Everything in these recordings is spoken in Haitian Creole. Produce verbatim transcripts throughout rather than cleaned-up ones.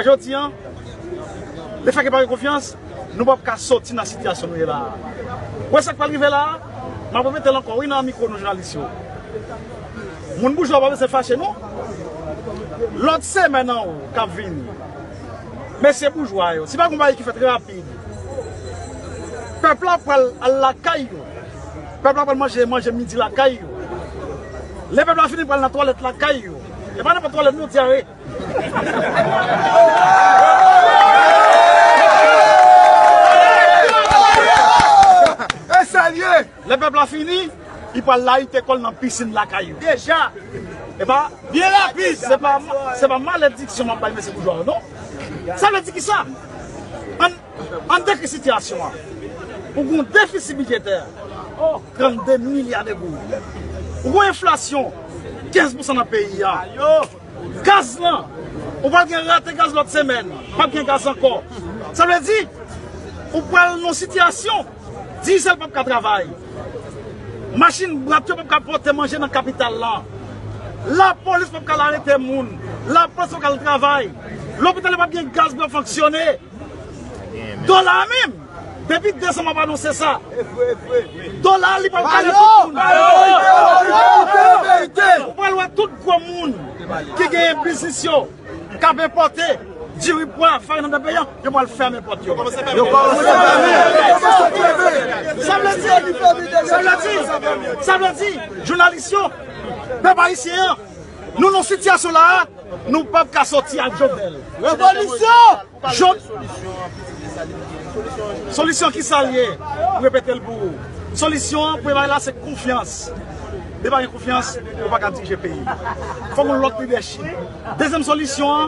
Jodi a, lefètke pa gen konfyans, nou p ap ka soti nan sitiyasyon nou ye la a. Ou wè sa k pral rive la a? M ap repete l ankò, wi, nan mikwo nou, jounalis yo. Moun boujwa pa bezwen fache, non. Lòt semèn an ou k ap vini, mesye boujwa yo, si pa gen yon bagay ki fèt rapid, pèp la pral al lakay yo. Pèp la pral manje, manje midi lakay yo. Lè pèp la fini, pral nan twalèt lakay yo. E pa nenpòt twalèt, non, dyare. E serye! Lè pèp la fini, li pral layite kò l nan pisin lakay yo. Deja! E pa, byen rapid! Se pa, se pa malediksyon m ap bay mesye boujwa yo, non. Sa vle di kisa? Ann, ann dekri sitiyasyon an. Ou gen yon defisi bidjetè trannde milya de goud. Ou gen enflasyon kenz pousan nan peyi a. Gaz lan, ou pral gen rate gaz lòt semèn, p ap gen gaz ankò. Sa vle di, ou pral nan sitiyasyon, dizèl p ap ka travay. Machin bwat yo p ap ka pote manje nan kapital lan. Lapolis p ap ka al arete moun. Lapolis p ap ka al travay. Lopital yo p ap gen gaz pou yo fonksyone. Dola a menm, depi desanm ap anonse sa. Dola a li pral kale tout moun. Ou pral wè tout gwo moun ki genyen biznis yo k ap enpòte diri, pwa, farin anndan peyi an, yo pral fèmen pòt yo. Yo kòmanse fèmen. Sa vle di, sa vle di, sa vle di, jounalis yo, pèp ayisyen an, nou nan sitiyasyon la a, nou p ap ka soti ak Jovenel. Revolisyon! Jod-, solisyon ki sa l ye? M repete l pou ou. Solisyon an, premye bagay la, se konfyans. Depi pa gen konfyans, ou pa ka dirije peyi. Fòk yon lòt lidèchip. Dezyèm solisyon an,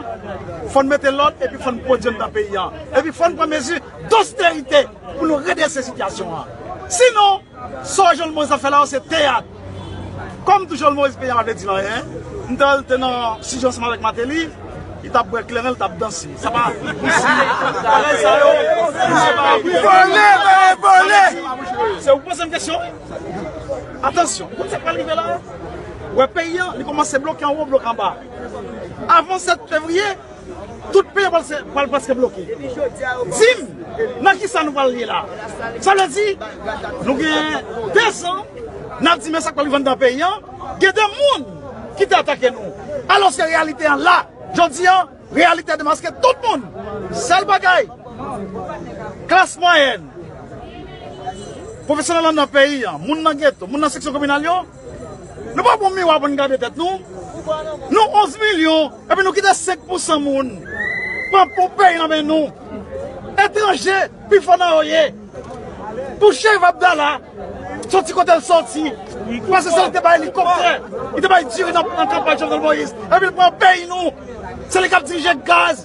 fò n mete lòd epi fò n pwodui anndan peyi an. Epi fò n pran mezi dosterite pou nou redrese sitiyasyon an. Sinon, sa Jovenel Moïse ap fè la yo se teyat. Kòm tou Jovenel Moïse peyi a pa vle di l anyen. M te, te nan sijè ansanm avèk Martelly, li t ap bwè kleren, li t ap danse. Sa pa, bagay sa yo, se pa vole, vole. Se ou poze m kesyon. Atansyon, ou konn sa k pral rive la? Ou wè peyi an, li kòmanse bloke anwo, bloke anba. Avan sèt fevriye, tout peyi a pral se, pral prèske bloke. Di m, nan kisa nou pral ye la? Sa vle di, nou gen dezan, n ap di men sa k pral rive anndan peyi an, gen de moun ki te atake nou. Alòske reyalite an la, jodi an, reyalite a demaske tout moun. Sèl bagay, klas mwayèn, pwofesyonèl anndan peyi an, moun nan geto, moun nan seksyon kominal yo, nou pa pran miwa pou n gade tèt nou. Nou onz milyon, epi nou kite senk pousan moun pran pon peyi nan men nou. Etranje, pi fò nan yo ye. Pou Chérif Abdallah, soti kote l soti, paske se li te bay elikoptè, li te bay diri nan, nan kanpay Jovenel Moïse, epi l pran peyi nou. Se li k ap dirije gaz.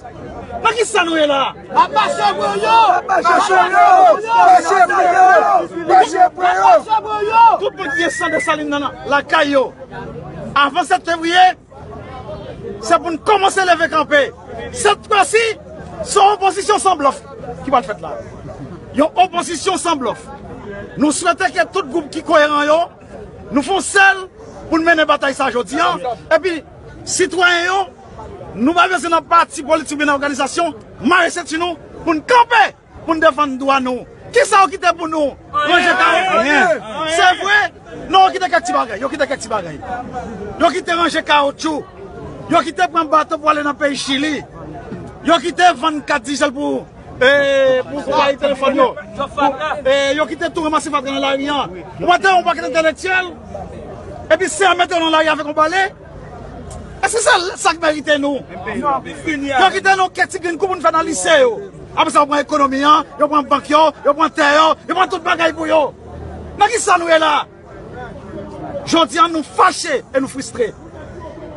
Nan kisa nou ye la? Apache Broyo! Apache Broyo! Apache Broyo! Apache Broyo! Tout moun ki gen san Desalin nan lakay yo, avan sèt fevriye, se pou n kòmanse leve kanpe. Sèt fwa si, se yon opozisyon san blòf ki pral fèt la. Yon opozisyon san blòf. Nou swete ke tout gwoup ki koyeran yo, nou fè yon sèl pou n mennen batay sa jodi an. Epi, sitwayen yo, nou pa bezwen nan pati politik oubyen nan òganizasyon, mare senti nou pou n kanpe, pou n defann dwa nou. Kisa yo kite pou nou? Ranje kawo. Anyen. Se vre, non, yo kite kèk ti bagay, yo kite kèk ti bagay. Yo kite ranje kawotchou. Yo kite pran bato pou ale nan peyi Chili. Yo kite vann kat dizèl pou, e, pou konpayi telefòn yo. Pou, e, yo kite tou ranmase fatra nan lari an. Ou pa te wè yon pakèt entèlektyèl, epi se an mete yo nan lari avèk yon bale? Èske se sa k merite nou? Yo kite nou kèk ti grenn kou pou n fè nan lise yo. Apre sa, yo pran ekonomi an, yo pran bank yo, yo pran tè yo, yo pran tout bagay pou yo. Nan kisa nou ye la? Jodi an, nou fache e nou fristre.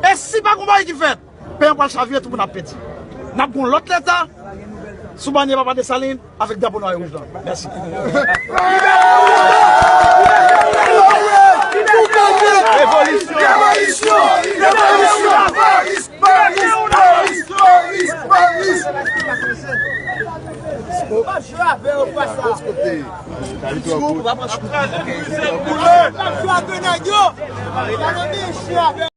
E si pa gen yon bagay ki fèt, peyi an pral chavire, tout moun ap pèdi. N ap gen yon lòt Leta sou banyè Papa Desalin avèk drapo nwa e wouj lan. Mèsi. Revolisyon! Revolisyon! Revolisyon! Paris! Paris! Paris! Paris! Paris!